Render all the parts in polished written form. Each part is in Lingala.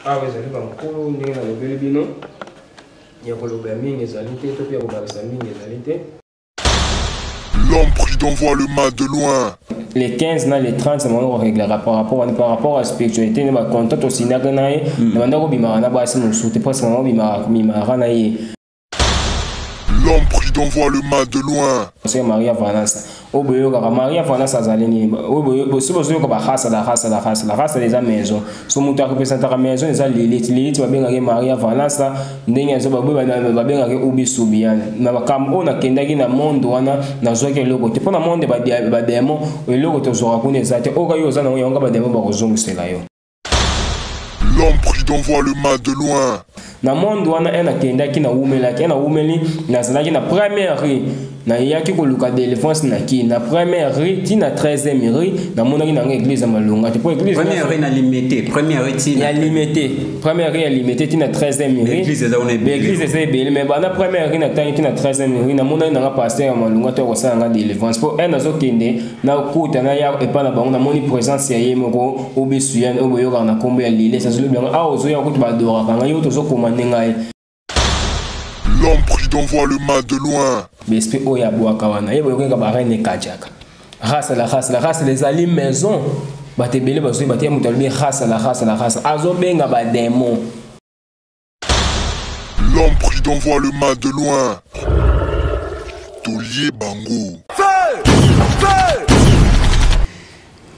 Awa ezali bankolo ndenge nalobeli bino, ya koloba ya mingi ezali te, to mpe ya kobakisa mingi ezali te. L'homme prudent voit le mal de loin. Le 15 na le 30 bango koreglaka par rapport à spiritualité, nde bacontract tosignaka na ye. Na banda kobimaka na basi mosusu te, presque bango bimaka na ye. L'homme prudent voit le mal de loin. Soki Maria Vanessa oyo boyokaka, Maria Vanessa azali nini? Oyo bosi bozoyoka bahasala, hasala, hasala, hasala, eza maison. So moto arepresentaka maison eza Lilith. Lilith babengaki Maria Vanessa, ndenge azo babengaki Ubi Subian. Na makambo oyo nakendaki na monde wana, nazwaki eloko te, mpo na monde badémon, eloko tozwaka kuna eza te. Oyo yo oza nango, yango badémon bakozongisela yo. L'homme prudent voit le mal de loin. Na monde wana e nakendaki, nawumelaki, e nawumeli, nazalaki na première rue. Nayaki koluka délivrance na ki na première rue ti na 13e rue, namonaki nango église ya malonga te, po église Première rue na Limete, première rue ti ya Limete, première rue ya Limete ti na 13e rue. Église eza wana ebele. Église eza ebele, mais bana première rue natangi ti na 13e rue, namonaki nanga pasteur ya malonga te kosala nga délivrance, po e nazokende, nakuta, naya epai na bango, namoni présence ya ye moko obesu yani oyo boyokaka na nkombo ya Lilesi. Azolobi yango awa, ozoya kutu badoraka ngai, yo tozokoma nde ngai. L'homme prudent voit le mal de loin. Baesprit oyo abwaka wana, ye boyokaka bareine ekatiaka race la race la race ezali maison. Bato ebele bazoyeba te. Moto alobi race la race la race, azobenga badémon. L'homme prudent voit le mal de loin. Taulier Bango.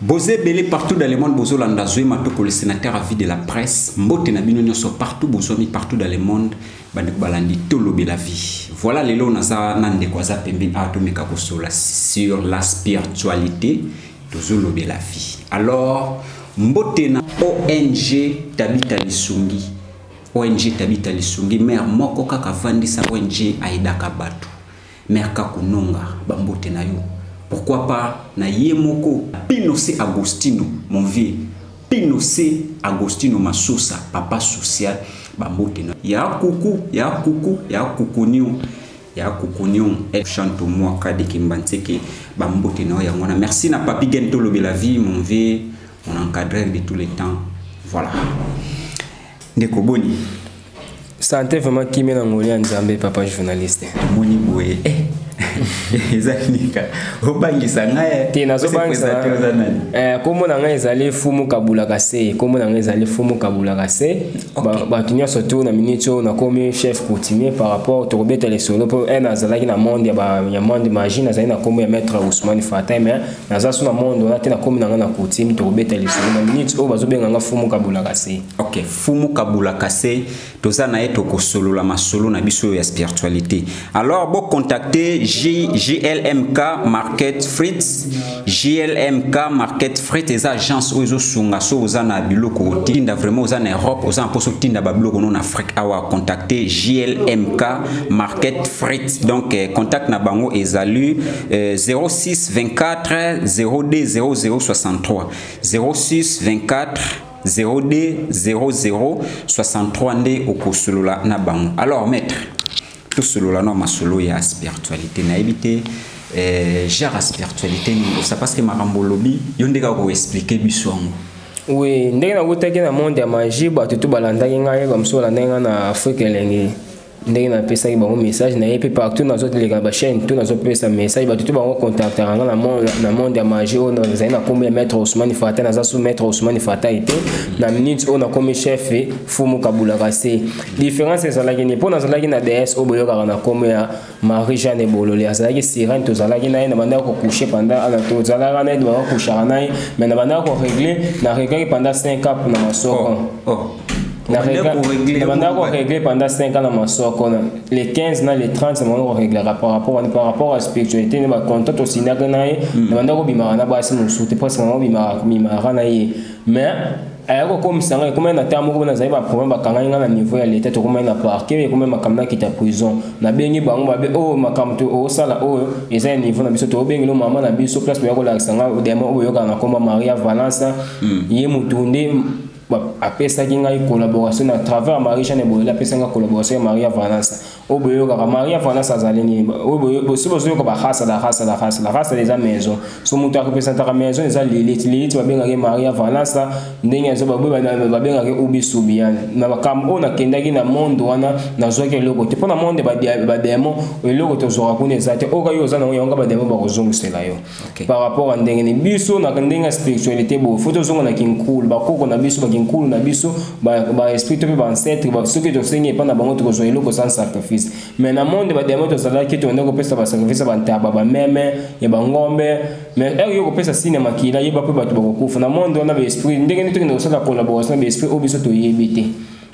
Boza ebele partout dans le monde, bozolanda Zoé Matoko, le sénateur à vie de la presse. Mbote na bino nyonso partout bozwami, partout dans le monde, bandeko balandi Tolobela Vie. Voilà, lelo naza na ndeko aza pembeni awa, tomeka kosola sur la spiritualité, tozolobela vie. Alors mbote na ONG Tabita Lisungi. ONG Tabita Lisungi, mare moko kaka avandisa ONG, ayedaka bato, mare Kakunonga, bambote na yo. Pourquoi pas na ye moko Pinose Agostino, mon vieux Pinose Agostino Masosa, papa social, bambote na ya kuku ya kuku ya kukunio ya kukunio chanto mwaka de Kimbanseke, bambote na yo yango wana. Merci na Papi Gen Tolobela Vie, mon vieux, mon encadreur de tous les temps. Voilà, ndeko, boni? Santé vraiment, kimia na ngoli ya Nzambe, papa journaliste. Moni boye, eza nika obangisa ngai. Te, nazobangisa. Oza nani? Kombo na ngai ezali Fumu Kabula Kase. Kombo na ngai ezali Fumu Kabula Kase. Bato nyonso tu na minute oyo nakomi chef coutumier. Par rapport tokobeta lisolo, mpo e nazalaki na monde ya monde magie, nazali na kombo ya maître Ousmane Fatai, mais naza so na monde wana te, nakomi na ngai na coutume. Tokobeta lisolo. Na minute oyo bazobenga nga Fumu Kabula Kase. Ok, Fumu Kabula Kase, toza na ye, tokosolola masolo na biso oyo ya spiritualité. Alors bocontacte GLMK Market Fritz. GLMK Market Fritz eza agence oyo ezosunga. So oza na biloko otinda, vraiment oza na Europe, oza na mposa otinda babiloko no na Afrique awa, contacte GLMK Market Fritz. Donc contact na bango ezali 06 24 02 00 63, 06 24 02 00 63 nde okosolola na bango. Alors maître, tosolola na masolo ya spiritualité. Nayebi te genre ya spiritualité nini osa, parce que makambo olobi yo nde kaka koexpliquer biso yango. Oui, ndenge nakutaki na monde ya magie, bato tu balandaki ngai, bamosusu balandaki ngai na Afrique Elengi, ndenge napesaki bango message na ye, mpe partout nazoleka na bachaîne tu nazopesa message, bato tu bango contactaka nga na monde ya magie oyo nazali na nkombo ya maître Ousmane Fatai. Naza su maître Ousmane Fatai te. Na minute oyo nakomi chef Fumu Kabulaka se. Différence ezalaki nini? Mpo nazalaki na ds oyo boyokaka na nkombo ya Marie Jeanne Bolole, azalaki sirène, tozalaki na ye na bandaki kocoucher pendant, tozalaka na ye, bakocouchaka na ye, mais na bandaki korégler, na réglaki pendant 5 ans na masoko. Oh. Na bandaki korégler pendant 5 ans na masoko. Na les 15 na les 30 bango koréglaka par rapport à spiritualité, nde bacontract tosignaka na ye. Na bandaki kobimaka na basi mosusu te, presque bango bimaka na ye, mais aya kokomisa ngai, ekomai na ntango moko nazali baproblème, bakangaki ngai na niveau ya leta, tokomai na parquet, ekomai makambo, nakita prison. Nabengi bango babe oyo makambo osala oyo eza ya niveau na biso, tobengeli mama na biso place boya kolakisa ngai démon oyo oyokaka na komba Maria Valence. Ye mutu nde Apesaki ngai collaboration na travers Marie Jeanne Boyela, apesaki ngai collaboration ya Maria Vanessa. Oyo boyokaka Maria Vanessa azali nini? Oyo bosi bozoyoka bahasala hasala hasala hasala, eza maison. So moto arepresentaka maison eza Lilith. Lilith babengaki Maria Vanessa, ndenge azo babengaki Ubi Subian. Na makambo oyo nakendaki na monde wana, nazwaki eloko te, mpo na monde badémon eloko tozwaka kuna eza te. Oyo kaka yo oza nango, yango badémon bakozongisela yo. Par rapport a ndenge ni biso na ndenge ya spiritualité boye, faut tozonga na kinkulu, bakoko na biso, bakinkulu na biso, baesprit to mpe baancêtre. Soki tosengi epai na bango, tokozwa eloko sans sacrifice. Mais na monde badémon tozalaki, tobanda kopesa basacrifice ya bantaba, bameme, ya bangombe. Mais heure yo kopesa sine makila, yeba mpe bato bakokufa na monde wana. Baesprit, ndenge nini tokende kosala collaboration na baesprit oyo biso toyebi te?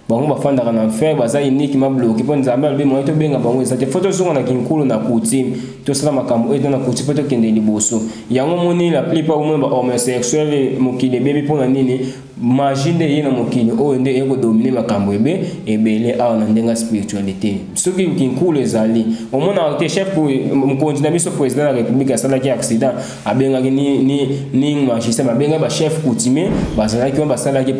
Bango bafandaka na enfer, baza uniquement bloqué, mpo Nzambe alobi moye tobenga bango eza te. Faut tozonga na kinkulu, na coutume, tosala makambo oyo eza na coutume mpo tokende liboso. Yango moni la plupart omoni bahomosexuel, mokili ebebi. Mpona nini? Magie nde eye na mokili oyo, nde eye kodominer makambo ebe ebele awa na ndenge ya spiritualité. Soki kinkulu ezali, omonaka te chef mokonzi na biso, président ya République, asalaki accident, abengaki ni magicien, babengaki bachef coutumier, bazalaki wana, basalaki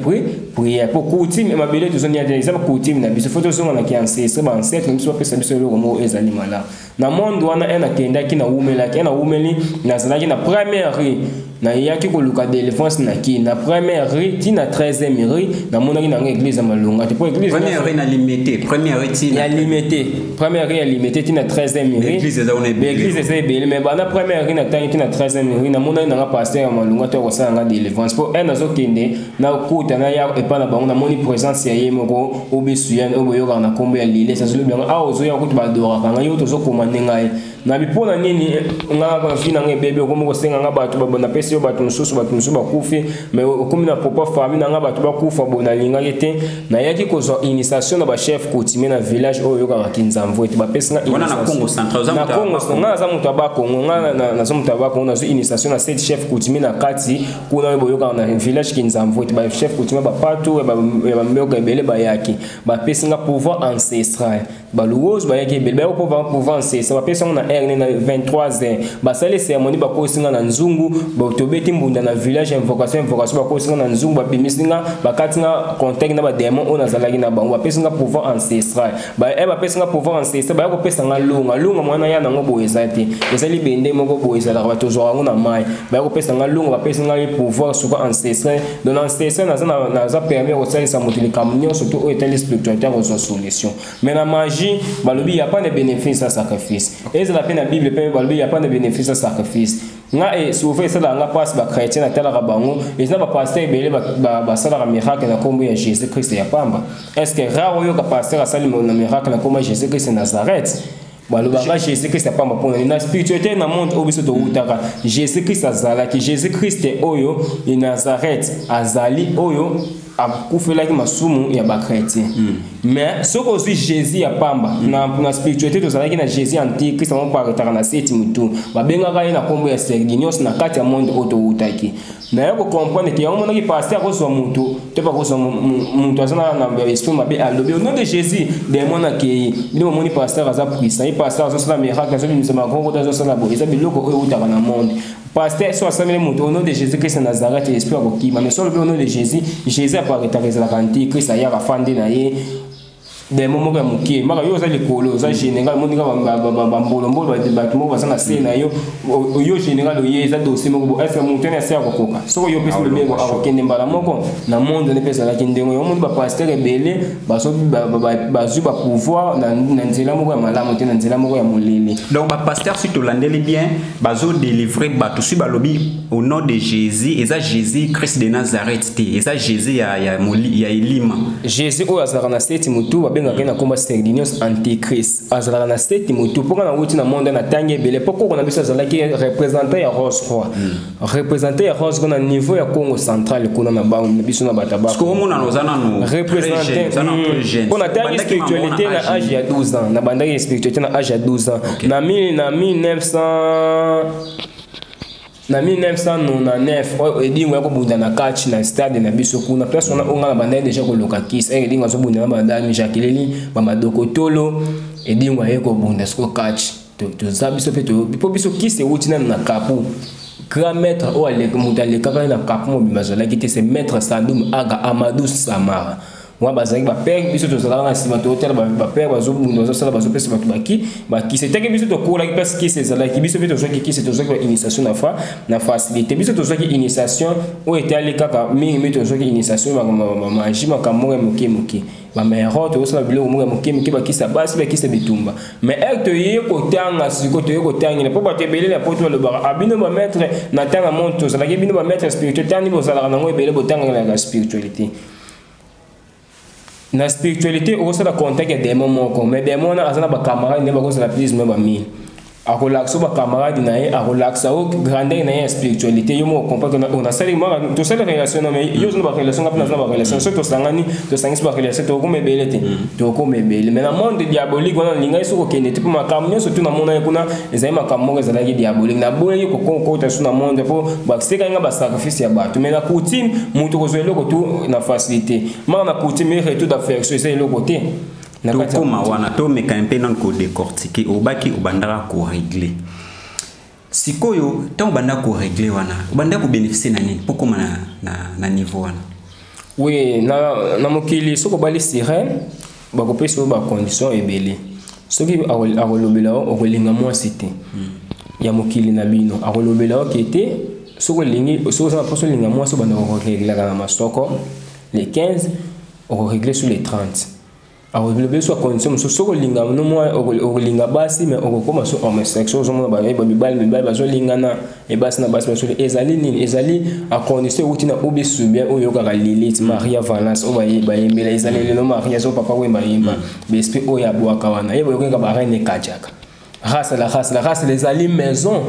prière po coutume mabele tozonia te, eza coutume na biso. Faut tozonga na kiancestre, baancêtre na biso bapesa biso eloko moko ezali malamu. Na monde wana e nakendaki, nawumelaki, e nawumeli, nazalaki na première rue, nayaki koluka délivrance na kini, na première rue ti na 13e rue, namonaki nango église ya malonga te, po église Première rue na Limete, première rue ti ya Limete, première rue ya Limete ti na 13e rue. Église eza wana ebele. Église eza ebele, mais bana première rue natangi ti na 13e rue, namonaki nanga pasteur ya malonga te akosala nga délivrance, po e nazokende, nakuta, naya epai na bango, namoni présence ya ye moko obesuyani oyo boyokaka na nkombo ya Lilesi. Azolobi yango awa, ozoya kutu badoraka ngai, yo tozokoma nde ngai nabi. Mpo na nini nga vie na ngai ebebi? Okomi kosenga nga bato, napesi yo bato mosusu, bato mosusu bakufi, mais okomi na propre famille na nga bato bakufa. Boye nalingaki te. Nayaki kozwa initiation na bachef coutumier na village oyo oyokaka Kinzamvo, ete bapesi nga. Wana na Congo Central? Na Congo, nga naza moto ya Bakongo, nga naza moto ya Bakongo. Nazwa initiation na sept chef coutumier na kati kuna oyo boyokaka na village Kinzamvo, ete bachef coutumier bapatu ya bamboka ebele bayaki, bapesi nga pouvoir ancestral. Baluwozi bayaki ebele, bayaki pouvoir ancestral, bapesi yango na heure na 23 heures. Basali cérémonie, bakosi nga na nzungu, tobeti mbunda na village, invocation, invocation, bakosi nga na nzungu, babimisi nga, bakati nga contact na badémon oyo nazalaki na bango, bapesi nga pouvoir ancestral. Bapesi nga pouvoir ancestral, baya kopesa nga lunga. Lunga mwana ya nango boye eza te, eza libende moko boye ezalaka, bato ozwaka yango na mai. Baya kopesa nga lunga, bapesi nga pouvoir suka ancestral. Donc ancestral naza permis kosalisa moto likambo nyonso to oyo etali spiritualité, akozwa solution. Mais na magie, balobi ya pas de bénéfice à sacrifice. Ezala mpe na Bible mpe balobi ya pas de bénéfice à sacrifice. Nga e souvent esalaka nga mpasi, bachrétien natalaka bango, eza bapasteur ebele basalaka miracle na nkombo ya Jésus Christ ya pamba. Est ce que rare oyoka pasteur asali na miracle na nkombo ya Jésus Christ ya Nazareth? Balobaka Jésus Christ ya pamba. Mpona na spiritualité na monde oyo biso towutaka, Jésus Christ azalaki Jésus Christ oyo ya Nazareth, azali oyo akufelaki masumu ya bachrétien. Mais soki ozwi Jésus ya pamba na spiritualité, tozalaki na Jésus antichrist moko aretaka na seti mutu, babengaka ye na nkombo ya Serginios na kati ya monde oyo towutaki. Naye kocomprendre ke yango monaki pasteur akozwa motu to mpe akozwa motu aza na esprit mabe, alobi au nom de Jésus, démon akei. Bino bomoni pasteur aza puissant, ye pasteur azosala miracle, azobimisa makongo to azosala boye, eza biloko oyo eutaka na monde. Pasteur so asameli moto au nom de Jésus Christ ya Nazareth, esprit akokima. Mais so alobi au nom de Jésus, Jésus aparetaka, ezalaka antichrist, ayaka afandi na ye, démon moko ya mokie maka. Yo oza likolo, oza général, moninga bambolombolo, bato moko baza na se na yo. Yo général oye, eza dossier moko bo est-ce moto ene ase akokoka? Soki oyo opesi lobeko, akokende mbala moko na monde. Nde mpe ezalaki ndenge yo omoni bapasteur ebele bazwi bapouvoir na nzela moko ya malamu te, na nzela moko ya molili. Donc bapasteur, si tolandeli bien, bazodélivre bato, soki balobi au nom de Jésus, eza Jésus Christ de Nazareth te, eza Jésus ya elima? Jésus oyo azalaka na seti motu, babengaka ye na nkombo Serginios antichrist, azalaka na seti motu. Mpo nga nauti na monde, natangi ebele, mpo koko na biso azalaki représentant ya Rose Croix, représentant ya Rose Croix na niveau ya Congo Central kuna na bango na biso na bato. Omonana oza nano. Mpo natangi spiritualité na age ya 12 ans, nabandaki spiritualité na age ya 12 ans, na 1900, na 1999 oyo Edingo ya kobunda na catch na stade na biso kuna, place wana oyo nga na bandaki déjà koluka kisi. Edingo azobunda na bandami Jacqueline Bamadokotolo. Edingo aye kobunda siko catch, toza biso mpe, mpo biso kisi ewuti nano na kapu. Grand maître oyo moto alekaka ye na kapo mobimba azalaki te, c'est maître Sadum Aga Amadou Samara. Wana bazalaki bapere, biso tozalaka na nsima, totala bapere bazobunda, bazosala, bazopesa bato baki bakisi. Etaki biso tokolaki place kisi ezalaki, biso mpe tozwaki kisi, tozwaki bainitiation na facilité. Biso tozwaki initiation oyo etali kaka mingimingi, tozwaki initiation bamagie, makambo moko ya moke moke, bamero, tozosala biloko moko ya moke moke, bakisa basi, bakisa bitumba. Mais ere toye kotanga sikoyo, toye kotangela mpo bato ebele na poto balobaka: "A bino bamaître na ntanga monde, tozalaki bino bamaître spirituel, tani bozalaka nango ebele, botangelaka spiritualité." Na spiritualité, okosala contact ya démon moko, mais démon wana aza na bacamarade nde bakozala plus moins bamille. Akolakisa bacamarade na ye, akolakisa o grandeur na ye ya spiritualité. Yo moko comprendre, nasali, tosali relation na, mais yo oza na barelation, nga mpe naza na barelation. Soki tosangani, tosangisi barelation, tokokoma ebele te, tokokoma ebele. Mais na monde diabolique wana, nalingai soki kokende te, mpo makambo nyonso tu namona ye kuna ezali makambo moko ezalaki diabolique. Naboyaki kokota so na monde mpo basekaki nga basacrifice ya bato. Mais na coutume, moto kozwa eloko tu na facilité maka. Na coutume, retour d'affection eza eloko te. Tokóma wana, tomeka mpe nano kodécortiquer. Obaki obandaka korégler. Sikoyo, ntango obandaka korégler wana, obandaka kobénéficie na nini mpo kóma na niveau wana? Oui, na mokili, soki obali sirène, bakopesa oyo bacondition ebele. Soki akolobela yo, okolinga mwasi te ya mokili na bino. Akolobela yo ke te, soki olingi, soki oza na mposa olinga mwasi, obanda koreglaka na masoko le 15, okoregle sur le 30. Akolobela so condition mosusu, soki olinga no mwa, okolinga basi, mais okokóma so homosexuel. Ozomona bamibali mibali bazolingana, ebasi na basi bazoli. Ezali nini? Ezali acondition euti na obi subien oyo oyokaka Lilith, Maria Valence oyo bayembela. Ezali lelo Maria so papa oyo bayemba, baesprit oyo abwaka wana ye boyokaka bareine ekadiaka race la race la race. Ezali maison,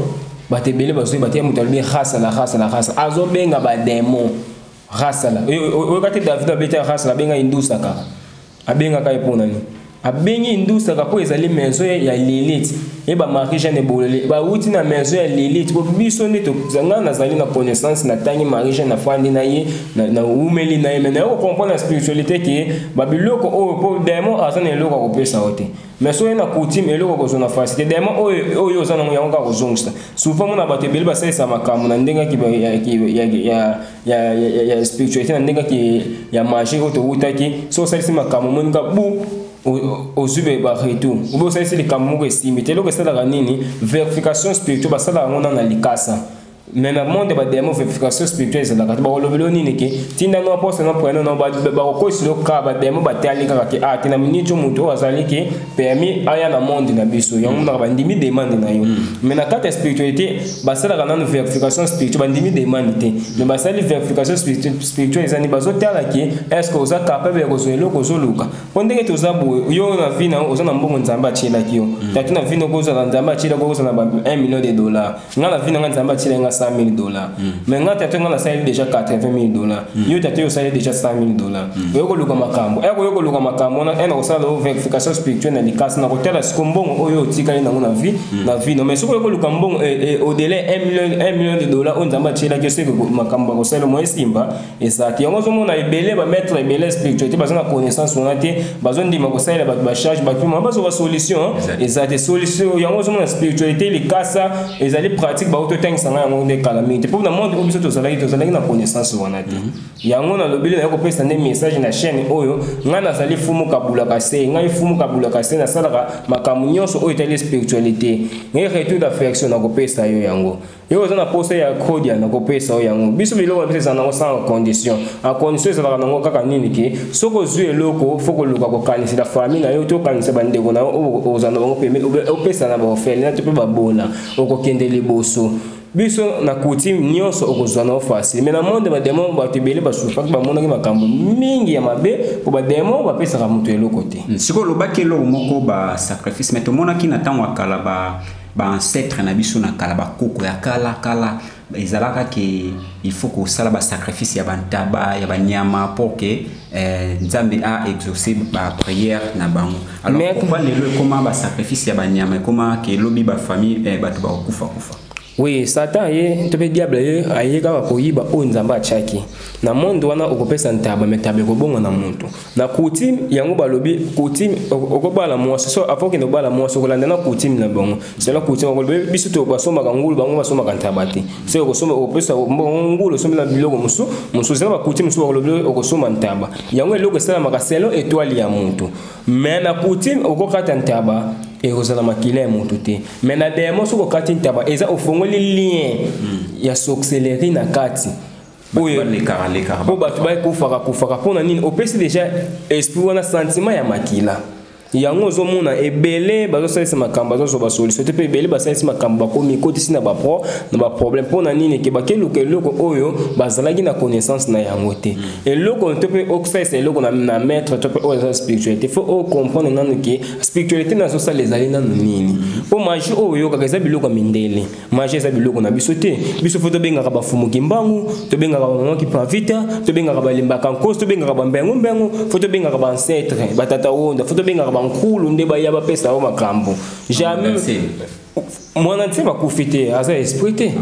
bato ebele bazoyeba te. Moto alobi race la race la race, azobenga badémon race la. Oyoka te David abeti race la, abenga indusa kaka. Abengaka ye mpo nani? Abengi indusaka mpo ezali maison ya Lilith. Ye bamarie Jeanne Bolole bawuti na maison ya Lilith. Po biso nde nga nazali na connaissance, natangi Marie Jeanne, nafandi na ye, naumeli na ye, mais naye kocomprendre na spiritualité ke babiloko oyo, mpo démon aza na eloko akopesa yo te. Mais soki na coutume, eloko kozwa na facilité, démon oyo oyo oza nango, yango kaka kozongisa. Souvent mona bato ebele basalisa makambo na ndenge ya spiritualité, na ndenge ya magie oyo towutaki. So osalisi makambo, omonika bu ozwi baretour, obe osalisi likambo moko, esimbi te. Eloko esalaka nini? Vérification spirituelle basalaka yango na likasa. Mais na monde badémon, vérification spirituelle ezalaka te. Bakolobela nini? Ke tinda no aposte no prénom no, bakokosi yo kaka. Badémon batali kaka ke ah te, na miniti oyo, moto oyo azali ke permis aya na monde na biso, yango monaka bandimi demande na yo. Mais na kati ya spiritualité, basalaka nano vérification spirituelle. Bandimi demande te, mais basali vérification spirituelle. Ezani bazotala ke est ce que oza capable ya kozwa eloko ozoluka. Mpo ndenge toza boye, yo na vie na yo oza na mbongo Nzambe atielaki yo. Tatu na vie noko ozala, Nzambe atielaki ozala na 1 million de dollars. Nga na vie na nga, Nzambe atielaki nga 100 000 $. Mais nga tatu, nga nasali déjà 80 000 $. Yo tatu, yo osali déjà 100 000 $. Oyo koluka makambo, aya koyo koluka makambo wana, ena kosala yo vérification spirituelle na likasi na kotala siko mbongo oyo otikali nango na vie no. Mais soki oyo koluka mbongo au-delà 1 million, 1 million de dollars oyo Nzambe atielaki yo, seke makambo bakosala mo esimba eza te. Yango ozomona ebele bamaître ebele spiritualité baza na connaissance wana te, bazondima kosalela bato bacharge, bato ma bazwa solution eza te, solution. Yango ozomona spiritualité likasa ezali pratique. Bauti otangisa ngai yango nde kala mingi te, mpo na monde oyo biso tozalaki na connaissance wana te. Yango nalobeli, naye kopesa nde message na chaîne oyo. Ngai nazali Fumu Kabulaka se, ngai Fumu Kabulaka se, nasalaka makambo nyonso oyo etali spiritualité. Ngai retour d'affection nakopesa yo yango. Yo oza na posa ya kodia, nakopesa yo yango. Biso biloko na biso ezala nango sans condition. A condition ezalaka nango kaka nini? Ke soki ozwi eloko, fo koluka kokanisela famille na yo to okanisa bandeko na yo oyo ozala na bango pembeni, opesa na baorphelin to mpe babola, okokende liboso. Biso na coutume, nyonso okozwa na facile. Mais na monde badémon, bato ebele basufaki, bamonaki makambo mingi ya mabe, mpo badémon bapesaka moto eloko te. Sikoyo olobaki eloko moko, basacrifice. Mais tomonaki na ntango ya kala, baancêtre na biso na kala, bakoko ya kala kala, ezalaka ke il faut kosala basacrifice ya bantaba, ya banyama, pour ke Nzambe a exaucé baprière na bango. Alors pourquoi lelo ekoma basacrifice ya banyama, ekoma ke elobi bafamille, bato bakokufa kufa? Oui, Satan ye to mpe diable ye aye kaka koyiba oyo Nzambe atiaki na monde wana. Okopesa ntaba, me ntaba ekobonga na moto. Na coutume yango balobi coutume, okobala mwasi, so avant okende kobala mwasi, okolanda na coutume na bango. Selon coutume, bakoloba biso to basombaka ngulu, bango basombaka ntaba te. Soki okosomba, okopesa ngulu, osombela biloko mosusu mosusu. Eza bacoutume mosusu, bakolobi okosomba ntaba. Yango eloko esalamaka selon étoile ya moto. Mais na coutume, okokata ntaba, ekozala makila ya moto te. Mais na démon, soki okati ntaba, eza ofongoli lien ya sorcellerie na kati oyo mpo bato bakufaka kufaka. Mpona nini? Opesi déjà esprit wana sentiment ya makila. Yango ozomona ebele bazosalisa makambo, bazozwa basolution te, mpe ebele basalisi makambo, bakomi ekotisi na baproblème. Mpo na nini? Ke bakeluka eloko oyo bazalaki na connaissance na yango te. Eloko to mpe okosalisa eloko na maître to mpe oyo eza spiritualité, faut ocomprendre nanu ke spiritualité nazosala ezali nanu nini. Mpo magie oyo oyokaka eza biloko ya mindele, magie eza biloko na biso te. Biso faut tobengaka bafumuki mbangu, tobengaka bamama kipavita, tobengaka balembaka nkosi, tobengaka bambengu mbengu, faut tobengaka baancêtre, batata wonda, faut tobengaka bankulu nde baya bapesa yo makambo. Jamais mwana ntie bakufi te, aza esprit te.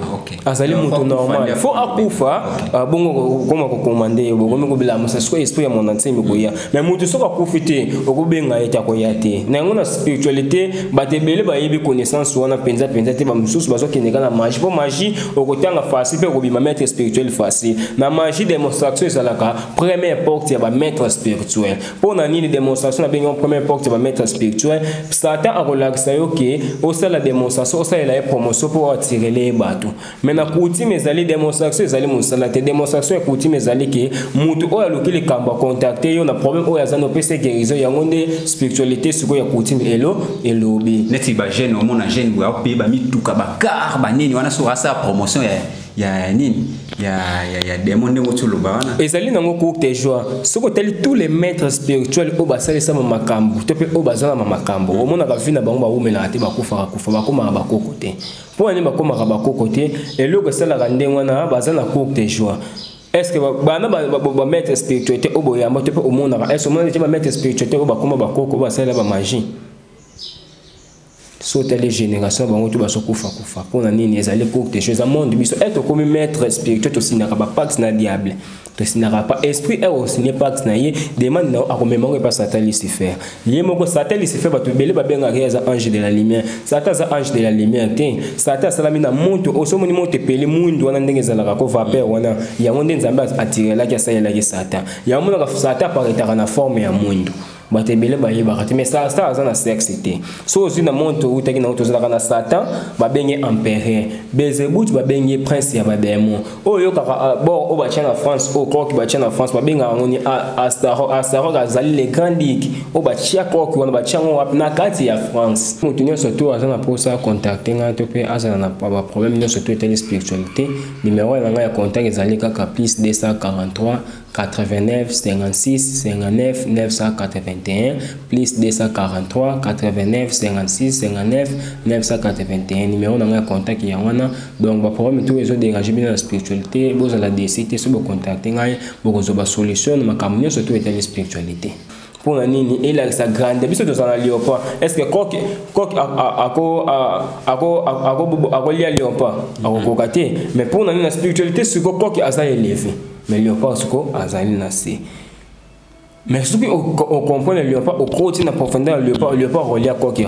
Azali moto normal, faut akufa. Bongo okoma kokomande ye, bokomi kobilamusa sikoyo esprit ya mwana ntie koya. Mais moto soki akufi te, okobenga ye te, akoya te. Na yango na spiritualité, bato ebele bayebi connaissance wana mpenza mpenza te. Bamosusu bazokende kaka na magie, mpo magie okotanga facile mpe okobima maître spirituel facile. Na magie, démonstration ezalaka première porte ya bamaître spirituel. Mpo na nini démonstration nabengi yango première porte ya bamaître spirituel? Satan akolakisa yo ke osala démonstration, osalela ye promotion mpo atirele ye bato. Mais na coutume ezali démonstration, ezali mosala te. Démonstration ya coutume ezali ke motu oyo aluki likambo acontacte yo na problème oyo aza na, opesa guérison. Yango nde spiritualité sikoyo ya coutume elo elobi. Neti bajeune, omona jeune boye aopaye bamituka, bacar, banini wana, soki asala promotion ya nini, ya démon, ndenge oti oloba wana. Ezali nango courte joie. Soki otali tous les maîtres spirituels oyo basalisama makambo to mpe oyo bazalama makambo, omonaka vie na bango, bawumelaka te, bakufaka kufa, bakomaka bakoko te. Mpo na nini bakomaka bakoko te? Eloko esalaka ndenge wana, baza na courte joie. Est ce que bana bamaître spiritualité oyo boyamba to mpe omonaka, est ce omonaka te bamaître spiritualité oyo bakoma bakoko, oyo basalela bamagie? So otali génération bango to bazokufa kufa, mpo na nini? Ezali courte joie, eza monde. Biso e tokomi maître spirituel, tosinaka bapacte na diable, tosinaka pa esprit. E osigne pacte na ye, demande na yo, akomema ngo epa Satan Lucifer ye moko. Satan Lucifer, bato ebele babengaka ye aza ange de la lumière. Satan aza ange de la lumière te. Satan asalami na moto. Osomoni moto epeli, mwindu wana ndenge ezalaka ko vapeur wana, yango nde Nzambe atirelaki, asalelaki Satan. Yango monaka Satan aparetaka na forme ya mwindu, bato ebele bayebaka te. Mais Satan aza na sexe te. So ozwi na moto outaki nango, tozalaka na Satan, babenge empereur Belzébuth, babenge prince ya badémon. Oyo oyokaka bor oyo batia na France, oyo coq batia na France, babengaka yango ni Astaroth. Astaroth azali le grand duc oyo batia coq wana. Batia yango wapi? Na kati ya France. Moto nyonso to aza na mposa contacte ngai to mpe azala na baproblème nyonso to etali spiritualité, numéro na ngai ya contact ezali kaka plus 243 89 56 59 981, plus 243 89 56 59 981. Numéro na ngai ya contact yango wana. Donc baproblème to ezodérange bino na spiritualité, bozala déçus te. So bocontacte ngai, bokozwa basolution na makambo nyonso to etali spiritualité. Mpo na nini? Elakisa grande. Biso tozala na léopard. Est ce que coq akolia léopard? Akokoka te. Mais mpo na nini na spiritualité siko coq aza élevé, mais léopard siko azali na se? Mais soki ocomprendre léopard, okoti na profondeur ya léopard, léopard olia coq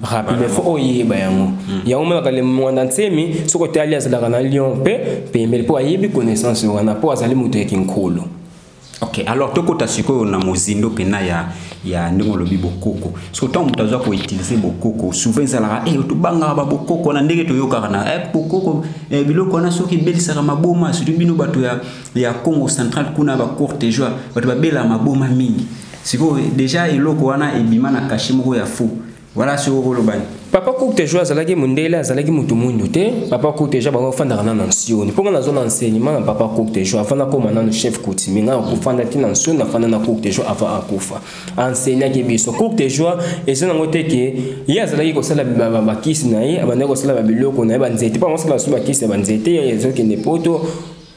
rapide. Mais faut oyeba yango. Yango omonaka le mwanda nsemi, soki otali, azalaka na lion mpe pembeli, mpo ayebi connaissance wana, mpo azali moto ya kinkolo. Ok, alors tokota sikoyo na mozindo mpena ya ndenge olobi bokoko. Soki ntango moto azwa koutilize bokoko, souvent ezalaka tobangaka babokoko na ndenge toyokaka na bokoko, biloko wana soki ebelisaka maboma, surtout bino bato ya Congo Central kuna, bacourte joie, bato babelaka maboma mingi. Sikoyo déjà eloko wana ebima na cachet moko ya faux. Voilà, sikoyo kolobani. Papa courte joie azalaki mondele, azalaki motu mwindu te. Papa courte joie, bango afandaka na nsioni. Mpo nga nazwa na enseignement na papa courte joie avant nakóma nano chef coutumier. Nga nakofanda te na nsioni, nafanda na courte joie avant akufa, enseignaki biso. Courte joie eza nango te ke ye azalaki kosala bakisi na ye, abandaki kosala babiloko na ye, banzete, mpo akosala so bakisi ya banzete ezokende poto.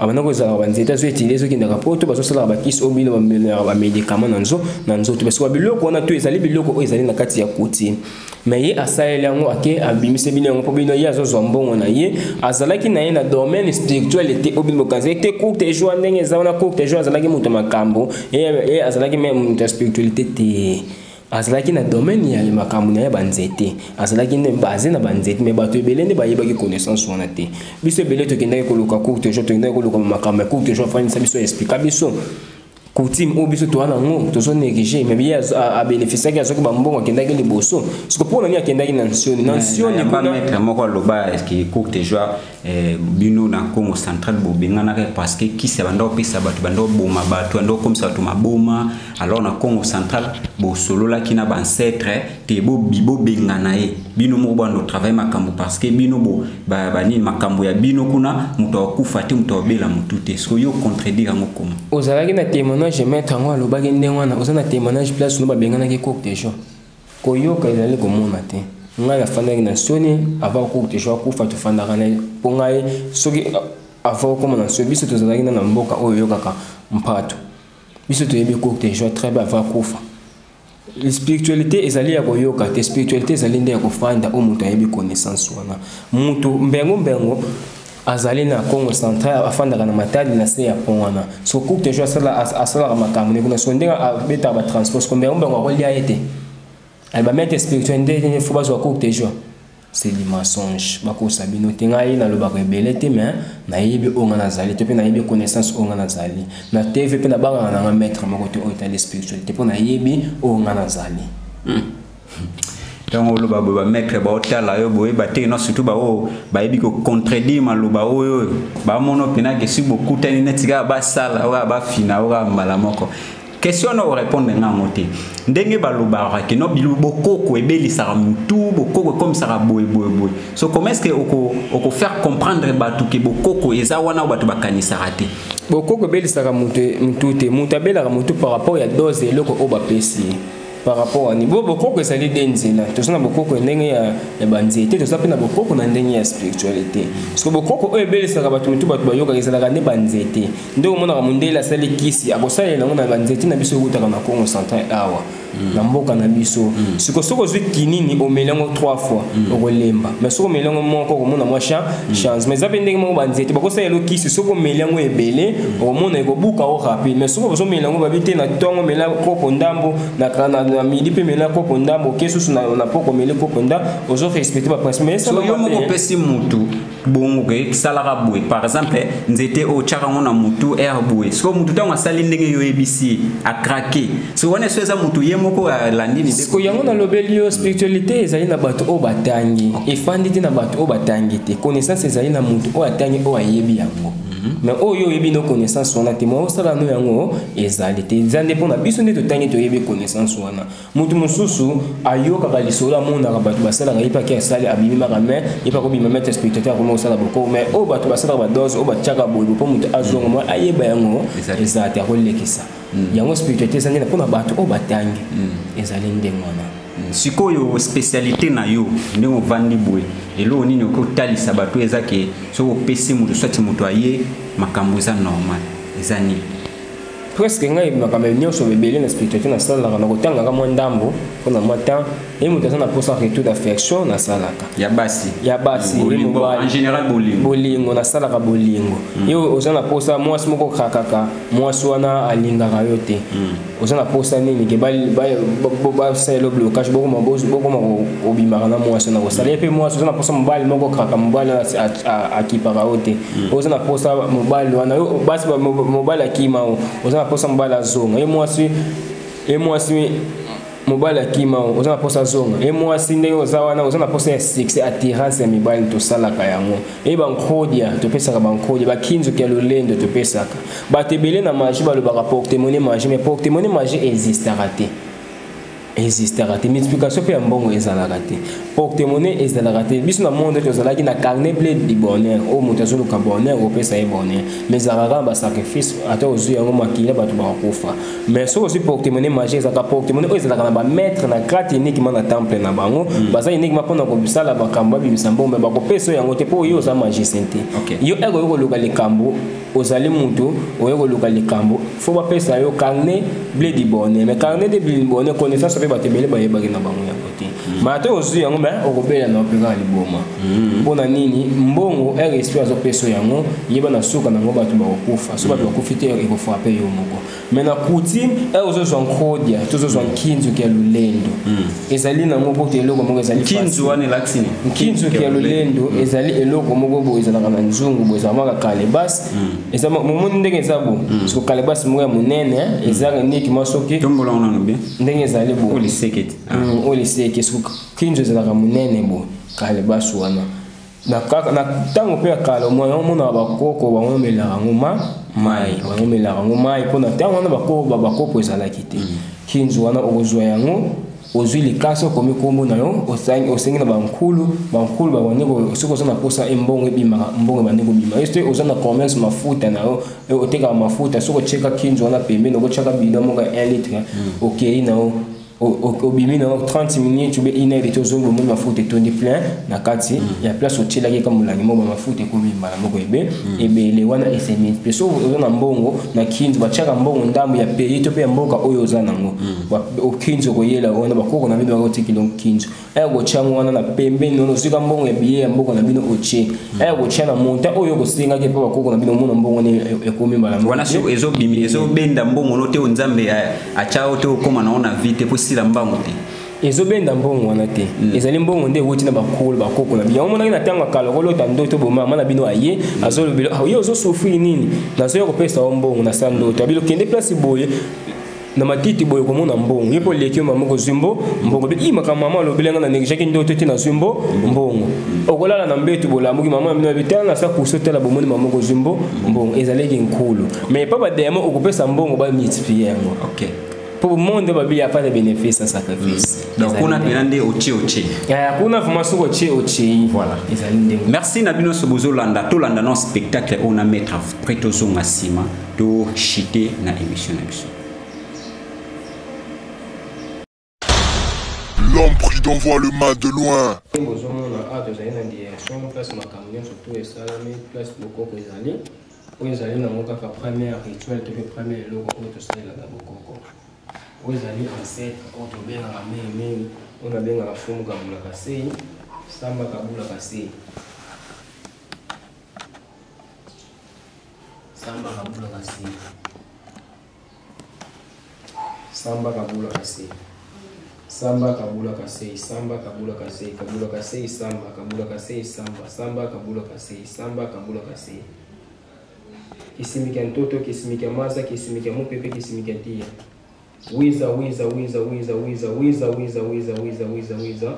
Abanda kozalaka banzete, azoetide, ezokendaka poto, bazosalaka bakisi oyo bino bamelaka, bamédicament na nzoto. Parce que biloko wana to ezali biloko oyo ezali na kati ya coutume, mais ye asaleli yango, ake abimise bino yango mpo bino ye azozwa mbongo na ye. Azalaki na ye na domaine spirituel te. Oyo bino bokanisi te, Courte Joie, ndenge eza wana, Courte Joie azalaki moto ya makambo, ye azalaki me moto ya spiritualité te. Azalaki na domaine ya makambo na ye, banzete, azalaki nde base na banzete. Mais bato ebele nde bayebaki connaissance wana te. Biso ebele tokendaki koluka Courte Joie, tokendaki koluka makambo ya Courte Joie, afandisa biso, explika biso coutume oyo biso toza nango, tozo néglige. Mais ye abénéficiaki, azwaki bambongo, akendaki liboso. Siko mpo na nini akendaki na nsioni, na nsioni kuna? Maître moko aloba que Courte Joie, bino na Congo Central bobenganaka parce que kisi banda opesa bato, banda oboma bato, banda okomisa bato maboma. Alors na Congo Central bosololaki na baancêtre te, bobengana ye, bino moko banda otravaille makambo, parce que bino banini, makambo ya bino kuna, moto akufa te, moto abela motu te. Soki yo contredire yango koma? Ozalaki na témoignage, maître yango alobaki ndenge wana? Oza na témoignage place no babenganaki Courte Joie? Koyoka ezali komona te. Ngai nafandaki na soni avant Courte Joie akufa, tofandaka na mpo ngai soki avant okóma na soni, biso tozalaki na mboka oyo oyokaka mpato. Biso toyebi Courte Joie très bien avant akufa. Spiritualité ezali ya koyoka te, spiritualité ezali nde ya kofanda. Oyo moto ayebi connaissance wana, moto mbengo mbengo azali na Congo Central, afandaka na Matadi na se ya pont wana. So Courte Joie asalaka makambo ne kuna. So ndenge abetaka batransport, siko mbengo mbengo akolia ye te. Bamaître spirituel nde fo bazwa Courte Joie, c'est du mensonge, bakosa bino te. Ngai nalobaka ebele te, mais nayebi oyo nga nazali te, mpe nayebi connaissance oyo nga nazali na TV, mpe nabangaka nanga maître moko te oyo etali spiritualité, mpo nayebi oyo nga nazali. Ntango oloba boye, bamaître baotala yo, boyeba te no, surtout baoyo bayebi kocontredire maloba oyo bamona mpenza soki bokutani neti kaka basala oyo bafina oyo kaka mbala moko. Question na orépondre nga yango te. Ndenge balobaka ke no bokoko ebelisaka mutu, bokoko ekomisaka boye boye boye, so comment est ce que oko faire comprendre bato ke bokoko eza wana oyo bato bakanisaka te? Bokoko ebelisaka mutu te. Mutu abelaka mutu par rapport ya dose eloko oyo bapesi ye par rapport ani bo. Bokoko ezali de nzela. Toza na bokoko ndenge ya banzete, toza mpe na bokoko na ndenge ya spiritualité. Parce que bokoko oyo ebelisaka bato mitu, bato bayokaka, ezalaka nde banzete. Nde omonaka mondele asali kisi, akosalela yango na banzete na biso ekutaka na Congo Central awa, na mboka na biso. Siko soki ozwi kinini, omeli yango trois fois, okolemba. Mais soki omeli yango moko, okomona mwa chance. Mais eza mpe ndenge moko banzete bakosalela kisi, soki omeli yango ebele, okomona ekobuka o rapide. Mais soki ozomela yango, babi te, na ntongo omela kopo ndambo, na midi mpe mela kopo ndambo, oke susu na poko omeli kopo ndambo, ozo respecte baprincipe. Mais so yo moko opesi mutu bongo ke esalaka boye, par exemple nzete oyo otyaka yango na mutu aire boye, sikoyo mutu ntango asali ndenge yo oyebisi ye, akrake. So wana so eza mutu ye moko alandi? Sikoyo yango nalobeli yo, spiritualité ezali na bato oyo batangi, efandi te na bato oyo batangi te. Connaissance ezali na mutu oyo atangi, oyo ayebi yango. Mais oyo oyebi no connaissance wana te, mo osala no yango ezali te. Eza nde mpona biso nde totangi, toyebi connaissance wana. Motu mosusu ayokaka lisolo, amonaka bato basalaka, ye mpaki asali, abimimaka. Mais ye mpe akobima maître spiritualité, akoma kosala bokoko. Mais oyo bato basalaka badose oyo batiaka boye mpo moto azonga mwa ayeba yango, eza te, akolekisa yango. Spiritualité eza nde mpona bato oyo batangi, ezali ndenge wana. Sikoyo spécialité na yo, ndenge ovandi boye, eloko nini okoki otalisa bato eza ke soki opesi moto, swati moto aye, makambo eza normal, eza nini? Presque ngai makambo nyonso ebele na spiritualité nasalaka, na kotangaka mwa ndambo mpona mwa temps. Ye moto aza na mposa retour d'affection, nasalaka. Ya basi? Ya basi. Bolingo en général, bolingo. Bolingo, nasalaka bolingo. Ye oza na mposa mwasi moko krakaka, mwasi wana alingaka yo te, oza na mposa nini ke basalela blocage, bokoma kobimaka na mwasi wana, kosala ye mpe mwasi. Oza na mposa mobali moko kraka, mobali wana akipaka yo te, oza na mposa mobali wana, basi mobali akima o, oza na mposa mobali azonga. Ye mwasi, ye mwasi mobali akima o, oza na mposa azonga. Ye mwasi ndenge oza wana, oza na mposa ya succès, attirance ya mibali, tosalaka yango. Ye bankodia, topesaka bankodia, bakinzoki ya lolendo topesaka. Bato ebele na magie balobaka porte-monnaie magie, mais porte-monnaie magie existaka te, existaka te. Multiplication mpe ya mbongo ezalaka te, porte-monnaie ezalaka te. Biso na monde tozalaki na carnet blé du bonheur. Oyo moto azoluka bonheur, opesa ye bonheur, mais ezalaka kaka basacrifice. Ata ozwi yango, makila bato bakakufa. Mais soki ozwi porte-monnaie magie, ezalaka porte-monnaie oyo ezalaka na bamaître na grate uniquement na temple na bango. Baza uniquement mpona kosala makambo, babimisa mbongo, mais bakopesa oyo yango te mpo oyo oza magicien te. Yo eko oyo koluka likambo. Ozali mutu oye koluka likambo, faut bapesa yo carnet blé du bonheur. Mais carnet de blé du bonheur, connaissance mpe bato ebele bayebaki na bango yango te. Mais ata ozwi yango, mais okobela na mpe kaka liboma. Mpona nini? Mbongo RSP azopesa yango, yeba na suka nango bato bakokufa. So bato bakufi te, ekofrape yo moko. Mais na coutume, ozozwa nkodia, tozozwa nkinzuki ya lulendo. Ezali nango po te eloko moko ezali nkinzu wana elakisi nini? Nkinzuki ya lulendo ezali eloko moko boye ezalaka na nzungu boye, ezalaka kalebase. Eza momoni ndenge eza bo, siko kalebase moko ya monene ezalaka nikima soki tombola ngo nano bien ndenge ezali bo oyo liseke te. Oyo liseke. Siko kinzu ezalaka monene bo, kalebase wana na kaka na ntango mpe ya kala omona omonaka bakoko bango omelaka yango ma mai, bango omelaka yango mai mpona ntango wana bakoko bakopo ezalaki te. Kinzu wana okozwa yango, ozwi likasi, okomi nkombo na yo, osengi na bankulu. Bankulu babandi, soki oza na mposa mbongo ebimaka, mbongo ebandi kobima. Yo soki oza na commerce mafuta na yo, otekaka mafuta, soki otieka kinzu wana pembeni, okotiaka bidon moko ya 1 litre, okei na yo, obimi na 30 minutes ou bien une heure, tozongi, omoni mafuta etondi plein na kati ya place otielaki ka molangi moko. Bamafuta ekomi mbala moko ebe ebele wana esemi. Mpe so oza na mbongo na kinzu, batiaka mbongo ndambo ya pays to mpe ya mboka oyo oza nango. Okinzu okoyela wana, bakoko na bino bakotikela kinzu, aya kotia yango wana na pembeni wana. Ozwika mbongo ya billet ya mboka na bino, otie, aya kotia na monta oyo okosengaki mpe bakoko na bino, omona mbongo wana ekomi mbala moko. Wana so ezobimi, ezobenda mbongo no te? Oyo Nzambe atya yo te, okóma nango na vie te, mpo esila mbango te? Ezobenda mbongo wana te. Ezali mbongo nde ewuti na bakolo, bakoko na bino. Yango monaki na ntango ya kala, okolota ndoto, boma mama na bino aye, azolobela: "Ah, ye ozosouffrir nini? Nazoya kopesa yo mbongo na sa ndoto." Abilo kende place boye na matiti boye, komona mbongo ye mpo oleki yo mama, kozwi mbongo. I makambo mama alobeli nga na négligeaki ndoto te, nazwi mbongo. Okolala na mbeto, bolamuki, mama na bino abi: "Tala na sa kuso, tala." Bomoni mama kozwi mbongo, ezalaki nkulu. Mais epa badémons, okopesa mbongo, bamultiplie yango. Pour monde babi y a pas de bénéfice sans sacrifice. Donc kuna mpena nde otie otie. Ya kuna vraiment, soki otie otie. Voilà. Ezali ndenge. Merci na bino nyonso bozolanda. Tolanda na spectacle oyo na maître, après tozonga nsima, tochite na émission na biso. L'homme prudent voit le mal de loin. Bozomona awa, tozali na direction place makambo nyonso to esalami, place bokoko ezali. Oyo ezali nango kaka première rituel to mpe première eloko oyo tosalelaka bokoko. Oyo ezali ancêtre oyo tobengaka mingimingi, oyo nabengaka Fumu Kabula Kasei, Samba Kabula Kasei, Samba Kabula Kasei, Samba Kabula Kasei, Samba Kabula Kasei, Samba Kabula Kasei, Kabula Kasei, Samba Kabula Kasei, Samba, Samba Kabula Kasei, Samba Kabula Kasei. Kisimika ntoto, kisimika maza, kisimika mupepe, kisimika tia. Wiza, wiza, wiza, wiza, wiza, wiza, wiza, wiza, wiza, wiza, wiza.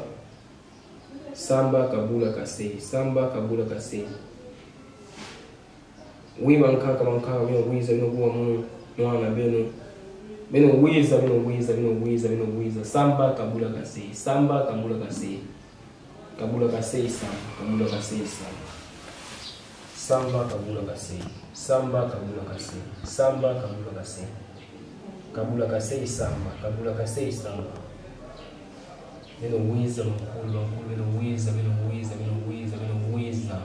Samba Kabula Kasei, Samba Kabula Kasei. Wiba nkaka bankaka bino wiza bino kuwa mu mwana bino bino wiza bino wiza bino wiza bino wiza. Samba Kabula Kasei, Samba Kabula Kasei, Kabula Kasei, Samba Kabula Kasei, Samba, Samba Kabula Kasei, Samba Kabula Kasei, Samba Kabula Kasei, Kabula Kasei, Samba Kabula Kasei, Samba. Bino wiza makulu makulu bino wiza bino wiza bino wiza bino wiza.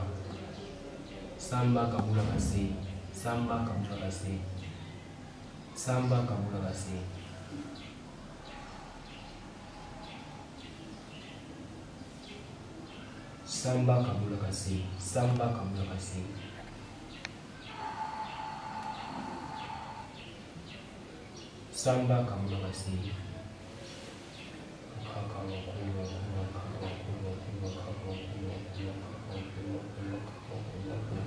Samba Kabula Kasei, Samba Kabula Kasei, Samba Kabula Kasei. Samba Kabula Kasei, Samba Kabula Kasei. Samba Kabula Kasei. Kaka wakulu wakulu wakaka wakulu wakulu wakaka wakulu wakulu wakaka wakulu wakulu wakaka wakulu wakulu.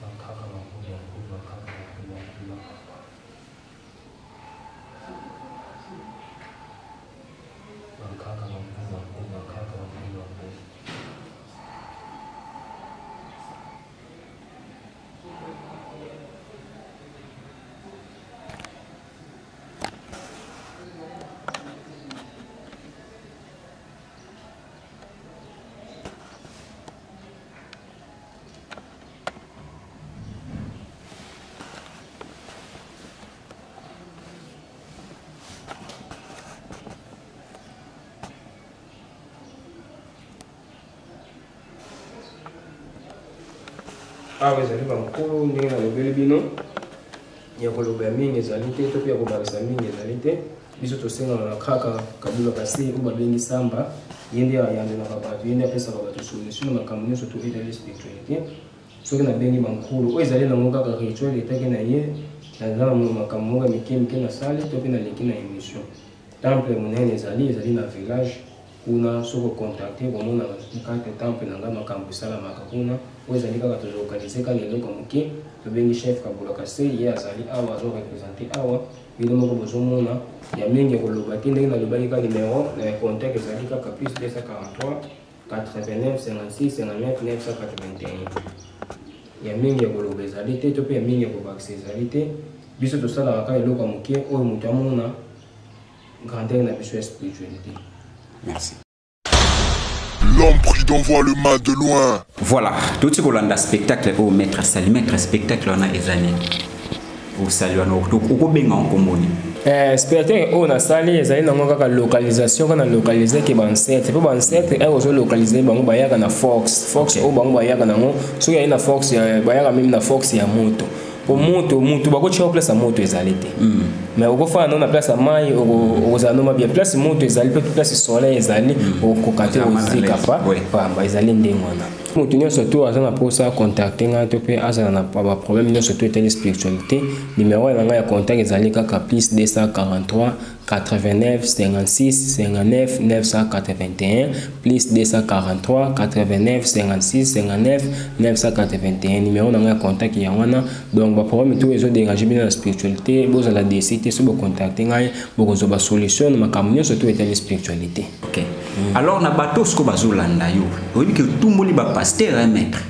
Wakaka wakulu wakulu wakaka wakulu wakulu wakaka. Wakaka wakulu wakulu wakaka wakulu wakulu. Awa ezali bankulu ndenge nalobeli bino, ya koloba mingi ezali te, to mpe ya kobakisa mingi ezali te. Biso tosengaka na kaka Kabula Kase oyo babengi Samba, ye nde ayandelaka bato, ye nde apesaka bato solution na makambo nyonso to etali spiritualité. Soki nabengi bankulu oyo ezali nango kaka rituel etaki na ye, naza na makambo moko ya mike mike nasali to mpe naleki na émission. Temple monene ezali na village kuna, soki ocontacte komona kaka temple na ngai, makambo esalamaka kuna. Oyo ezali kaka tolocaliser kaka eloko moke, tobengi chef Kabula Kase, ye azali awa, azoreprésenter awa. Bino moko bozomona, ya mingi ya koloba te. Ndenge nalobaki kaka, numero na contact ezali kaka plus 243 89 56 59 981. Ya mingi ya koloba ezali te, to mpe ya mingi ya kobakisa ezali te. Biso tosalaka kaka eloko ya moke oyo moto amona grandeur na biso ya spiritualité. Merci. L'homme prudent voit le mal de loin. Voilà, tout ce qu'on spectacle au maître sali, maître spectacle on a ezani. Au sali wana okobenga nkomoni? Spectacle oyo nasali ezali nango kaka localisation, kaka na localiser ke baancêtre, mpo baancêtre ere ozolocaliser bango, bayaka na force oyo bango bayaka nango. Soki aye na force, bayaka meme na force ya moto, po moto, mutu bakotia place ya moto ezali te, mais okofanda no na place ya mai, okozala noma bien. Place moto ezali mpe place soleil ezali, okokoka te, ozika pa pamba. Ezali ndenge wana. Moto nyonso to aza na mposa contacte ngai, to mpe azala na baproblème nyonso to etali spiritualité, numéro na ngai ya contact ezali kaka plus 243 89 56 59 981, plus 243 89 56 59 981. Numéro na ngai ya contact yango wana. Donc baproblème to ezodéranger bino na spiritualité, bozala déçus te. So bocontacte ngai, bokozwa basolution na makambo nyonso to etali spiritualité. Ok, alors na bato siko bazolanda yo, oyebi ke otumboli bapasteur, maître,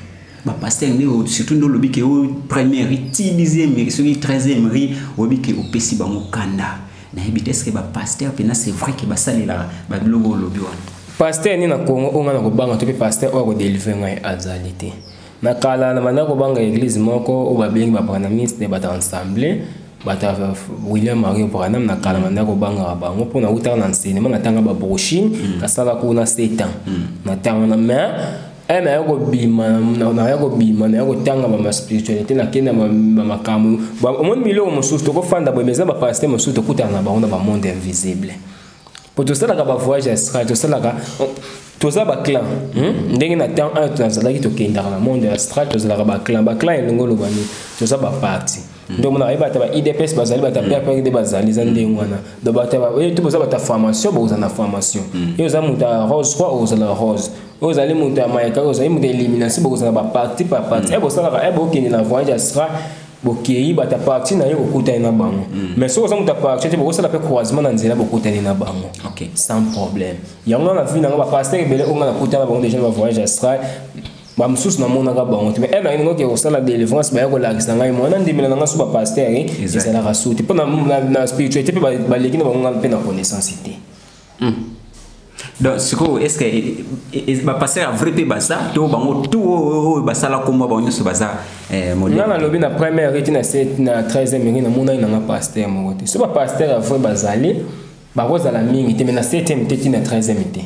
bapasteur nde surtout nde olobi ke oyo première rue ti 10e rue, soki 13e rue, oyebi ke opesi bango kanda. Nayebi te, est-ce bapasteur mpena, c'est vrai ke basalelaka babiloko olobi wana? Pasteur nini na Congo oyo ngai na kobanga, to mpe pasteur oyo akodélivrer ngai azali te. Na kala na banda kobanga église moko oyo babengi babranhamiste, bato ensemble, bato ya William Mario Branham. Na kala banda kobangaka bango mpo nautaka na enseignement, natanga babrochure, nasala kuna 7 ans na ntango wana. Mais naya kobima, naya kotanga bama spiritualité, nakende bamakambo. Omoni biloko mosusu tokofanda boye, mais eza bapasteur mosusu tokutana na bango na bamonde invisible, po tosalaka bavoyage astral, tosalaka, toza baclan. Ndenge na temps oyo tozalaki, tokendaka na monde astral, tozalaka baclan. Baclan elingi oloba nini? Toza baparti. Nde omona bayeba ata ba UDPS bazali, bata PPRD bazali, eza ndenge wana. Donc bato to boza bata formation, bokozala na formation. Yo oza moto ya rose croix, okozala rose. Oyo ozali moto ya mayeka, oyo ozali moto ya élimination, bokozala baparti par parti. E bosalaka, e bokende na voyage astral, bokei bato ya parti na ye, kokutani na bango. Mais soki oza moto ya parti te, bokosala mpe croisement na nzela, bokutani na bango sans problème. Yango na vie nango, bapasteur ebele oyo nga nakutana bango déjà na bavoyage astral, bamosusu namonaka bango te, mais ere nangi oke kosala délivrance, baya kolakisa ngai mwana ndimela na nga. So bapasteur ezalaka su te, mpo na spiritualité mpe baleki na bango, nga mpe na connaissance te. Donc sikoyo, est ce que bapasteur ya vrai mpe baza, to bango tu oyo basala kombo, bango nyonso baza? Nga nalobi, na première rue ti na 13e rue, namonaki nanga pasteur moko te. So bapasteur ya vrai bazali, bakozala mingi te, mais na 7e te ti na 13e te,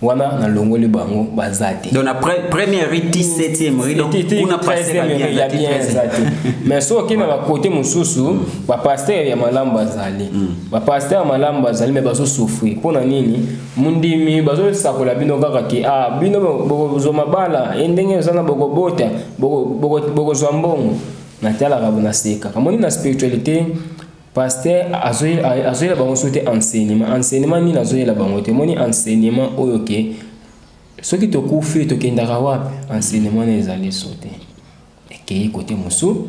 wana nalongoli bango, baza te. Donc na première rue ti 7e rue, donc kuna pasteur ya bien eza te. Mais soki na bakote mosusu, bapasteur ya malamu bazali, bapasteur ya malamu bazali, mais bazosouffrir. Mpo na nini? Mundimi bazosakola bino kaka ke ah, bino bokozwa mabala e, ndenge eza na bokobota, bokozwa mbongo. Natalaka, nasekaka. Moni na spiritualité, pasteur azoyela bango so te enseignement. Enseignement nini azoyela bango te? Moni enseignement oyo ke soki tokufi tokendaka wapi, enseignement na ezali so te, ekei kote mosusu.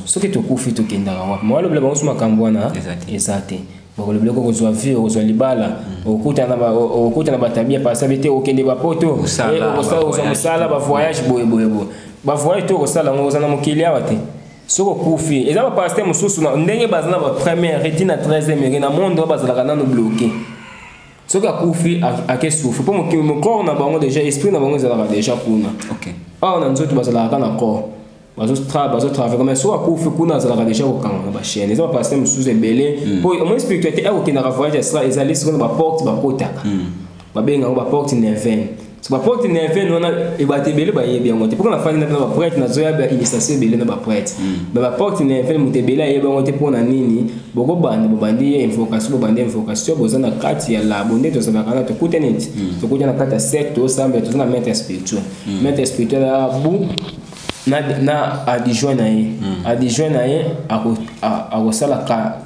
Soki tokufi tokendaka wapi? Mo alobela bango so makambo wana eza te. Bakolobela kozwa vie, okozwa libala, okokutana batabia pasabi te, okende bapoto, ozwa mosala, bavoyage boye boye boye. Bavoyage to okosala yango, oza na mokili awa te. Soki okufi, eza bapasteur mosusu ndenge baza na bapremière ti na 13e rue na monde oyo, bazalaka nano bloqué. Soki akufi, ake souffre, mpo mokoro na bango déjà, esprit na bango ezalaka déjà kuna. Awa na nzoto bazalaka na corps, bazotravailler, mais soki akufi kuna, azalaka déjà kokanga na bachaîne. Eza bapasteur mosusu ebele, mpo omoni spiritualité akokendaka voyage astral, ezali sikoyo na baporte bakotaka, babengango baporte neuvième. So baporte neuvaine wana bato ebele bayebi yango te. Mpo nafandi na baprêtre, nazoya ba initiation ebele na baprêtre, mais baporte neuvaine moto ebele ayebi yango te. Mpo na nini? Bokobanda, bobandi ye invocation, bobandi invocation, boza na kati ya labo. Nde tozalaka na tokutani ti tokutani na kati ya secte, tosambela, toza na maître spirituel. Maître spirituel abu na adjoint na ye. Adjoint na ye akosalaka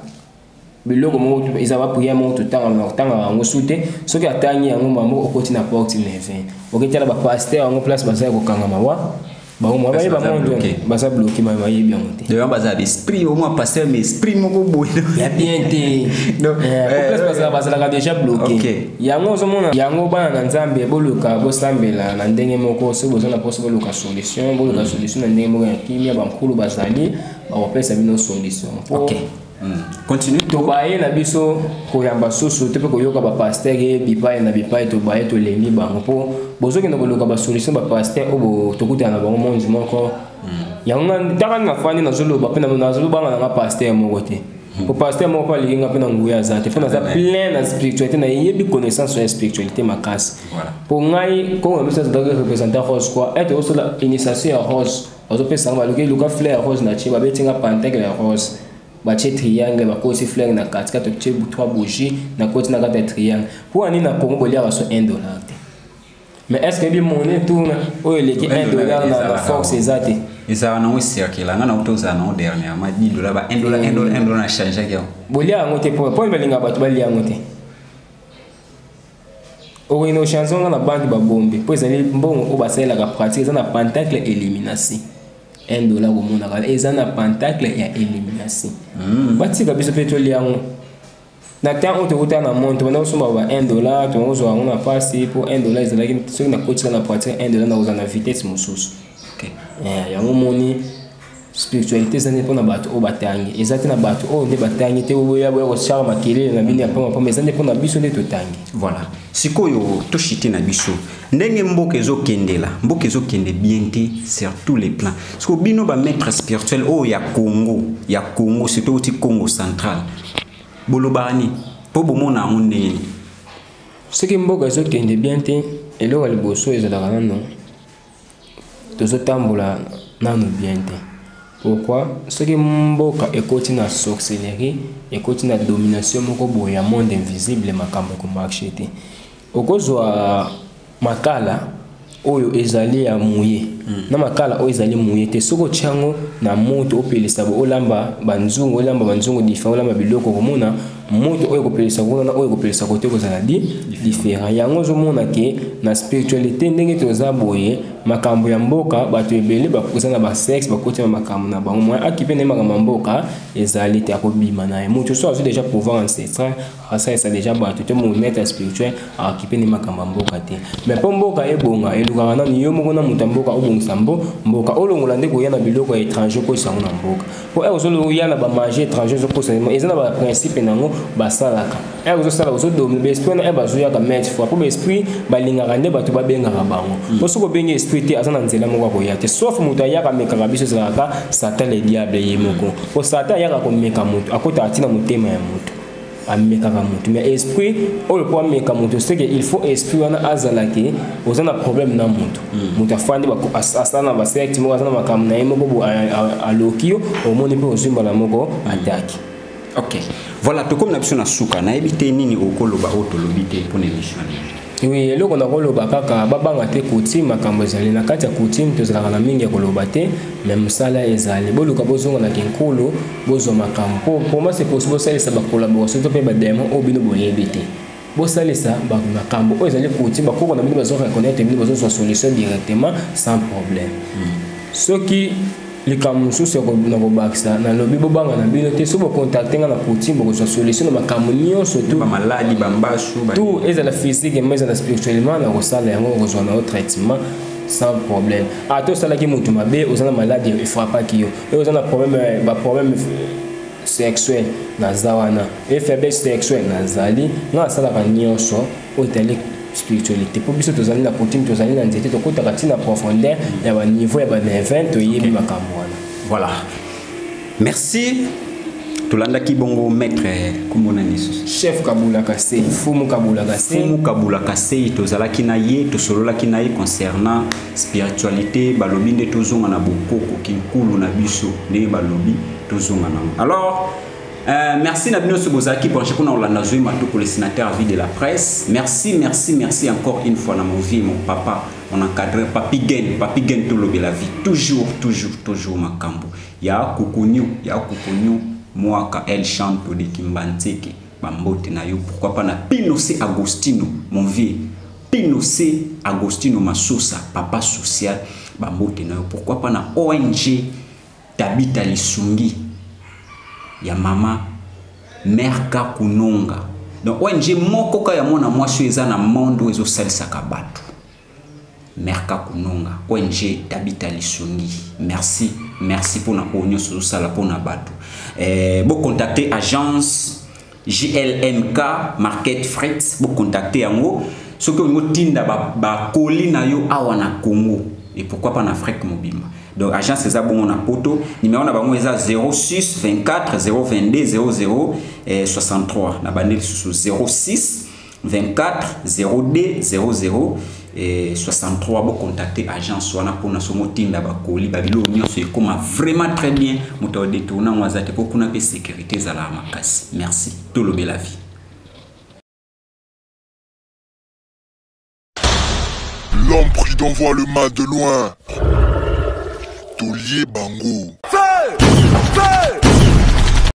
biloko moko, eza baprière moko totangaka, kotangaka yango su te. Soki atangi yango, mamo okoti na porte neuvaine, oketala bapasteur yango place baza ya kokangama wa bango mwa bayeba monde baza bloqué, bayebi yango te. Donc baza esprit au moins pasteur, mais esprit moko boye ya bien te. Place bazala, bazalaka déjà bloqué. Yango ozomona yango, bana na Nzambe, boluka bosambela na ndenge moko. Soki boza na mposa, boluka solution, boluka solution na ndenge moko ya kimia. Bankulu bazali, bakopesa bino solution. Ok. Continue. Tobaye na biso koyamba susu te mpe koyoka bapasteur ye bipai na bipai. Tobaye, tolembi bango, mpo bozokende koluka basolution bapasteur oyo tokutana na bango mondi moko. Yango taka nafandi, nazoloba mpe nazolobanga nanga pasteur moko te, po pasteur moko mpo alingi nga mpe na nguya aza te, mpo naza plein na spiritualité, nayebi connaissance ya spiritualité makasi. Mpo ngai, kongo na biso azalaki représentant rose croix ete osala initiation ya rose, bazopesanga, baluki luka fleur ya rose na tie, babetinga pentacle ya rose, batie triangle, bakosi fleur na katikati, totie trois bougie na koti na kati ya triangle. Mpo ani na Congo boliaka so 1 dollar te? Mais est ce que ebi monnaie tourne oyo eleki 1 dollar na force eza te. Ezalaka nango circule. Nga na tozala nango dernièrement 10 dollar, ba 1 dollar, 1 dollar, 1 dollar, na changeaki yango. Bolia yango te mpo balingaka bato balia yango te. Okokende kochange ngo na banque, babombe, mpo ezali mbongo oyo basalelaka pratique. Eza na pentacle élimination. 1 dollar komonaka eza na pentacle ya élimination. Batika biso mpe tolia yango na temps oyo tokutana na monde. Tobanda kosomba ba 1 dollar, tokozwa yango na mpasi, mpo 1 dollar ezalaki, soki nakotika na pratique 1 dollar, nakozala na vitesse mosusu. Yango moni spiritualité eza nde mpona bato oyo batangi, eza te na bato oyo nde batangi te. Boya, boya kosala makelele na bino ya pamba pamba, eza nde mpona biso nde totangi. Voilà, sikoyo toshite na biso ndenge mboka ezokendela. Mboka ezokende bien te sur tous les plans. Siko bino bamaître spirituel oyo ya Congo, ya Congo surtout oti Congo Central, bolobaka nini mpo bomona yango ndenge nini? Soki mboka ezokende bien te, eloko ya liboso ezalaka nano tozotambola nano bien te. Pourquoi? Soki mboka ekoti na sorcellerie, ekoti na domination moko boye ya monde invisible, makambo ekomarche te. Okozwa makala oyo ezali ya muye na makala oyo ezali muye te. Soki otia yango na moto, opelisa bo, olamba banzungu, olamba banzungu différent, olamba biloko, okomona moto oyo ekopelisa kuna na oyo ekopelisa kote kozala di différent. Yango ozomona ke na spiritualité, ndenge toza boye, makambo ya mboka, bato ebele bakoza na basexe, bakoti na makambo na bango. Moyen akipe na ye makambo ya mboka ezali te, akobima na ye. Moto so azwi déjà pouvoir ancestral, asalisa déjà bato te. Mo maître spirituel akipe na makambo ya mboka te. Mais mpo mboka ebonga, elukaka nanu yo moko na moto ya mboka obongisa mboka, olongola nde koya na biloko ya étranger okosa yango na mboka. Mpo ere ozoya na bamagie étranger, ozokosa, eza na baprincipe nango basalaka. Ere ozosala, ozodomine baesprit wana. Ere bazoyaka maintes fois, mpo baesprit balingaka nde bato babengaka bango. Mpo soki obengi esprit te, aza na nzela moko akoya te, sauf moto ayaka amekaka biso, ezalaka Satan le diable ye moko. Mpo Satan ayaka komeka moto, akotaka ntina motema ya moto, amekaka motu. Mais esprit oyo, mpo ameka moto, c'est que il faut esprit wana azala ke oza na problème na moto. Moto afandi, asala na basecte moko, aza na makambo na ye moko bo aloki yo, omoni mpe ozwi mbala moko ataki. Ok, voilà, tokomi na biso na suka. Nayebi te nini okoloba oyo tolobi te mpona émission? Oui, eloko nakoloba kaka, babanga te. Coutume, makambo ezali na kati ya coutume. Tozalaka na mingi ya koloba te, mais mosala ezali. Boluka bozonga na kinkulu, bozwa makambo. Po comment c'est possible bosalisa bacollaboration to mpe badémon oyo bino boyebi te? Bosalisa makambo oyo ezali coutume, bakoko na bino bazo reconnaître bino, bazozwa solution directement sans problème. Soki likambo mosusu na kobakisa, nalobi bobanga na bino te. Soki bocontacte nga na coutume, bokozwa solution na makambo nyonso. Tout, bamaladi, bambasu. Tout, ezala physiquement, ezala spirituellement, na kosala yango, okozwa na yo traitement sans problème. Ata osalaki motu mabe, oza na maladi efrappaki yo, oyo oza na problème, baproblème sexuel, naza wana. E faiblesse sexuelle, nazali. Nga nasalaka nyonso oyo etali spiritualité, mpo biso tozali na coutume, tozali na nzete, tokotaka ntina profondeur ya baniveau ya ba 20, toyebi makambo wana. Voilà, merci. Tolandaki bongo maître kombo nani lisusu? Chef Kabula Kasei, Fumu Kabula Kasei. Fumu Kabula Kasei tozalaki na ye, tosololaki na ye concernant spiritualité, balobi nde tozonga na bokoko kinkulu na biso ndenge balobi tozonga nango. Alors merci na bino nyonso bozalaki branché mpona kolanda Zoé Matoko, le sénateur à vie de la presse. Merci, merci, merci encore une fois na mon vie, mon papa, mon encadreur, Papi Gen, Papi Gen tolobela vie. Toujours, toujours, toujours makambo. Ya Kukunyu, ya Kukunyu, mwaka El Chanto de Kimbanseke, bambote na yo. Pourquoi pas na Pino C. Agostino, mon vieux. Pino C. Agostino Masosa, papa social, bambote na yo. Pourquoi pas na ONG Tabita Lisungi, ya mama Merka Kunonga. Donc ONG moko ka ya mwana mwasi oyo eza na monde oyo ezosalisaka bato. Merka Kunonga, ONG Tabita Lisungi. Merci, merci pour na oyo nyonso ozosala mpo na bato. Bo contacter agence JLMK Market Freight, bo contacter yango soki olingi otinda ba colis na yo awa na Congo et pourquoi pas na Afrique mobimba. Donc agence eza bongo na poto, numéro na bango eza 06 24 022 00 63. Na bande lisusu 06 24 02 00 63. Bo contacter agence wana mpona soki otinda ba colis, ba biloko nyonso ekoma vraiment très bien. Moto adetourna yango aza te mpo kuna mpe sécurité ezalaka makasi. Merci, tolobela vie. L'homme prudent voit le mal de loin. Taulier Bango. Feu! Feu!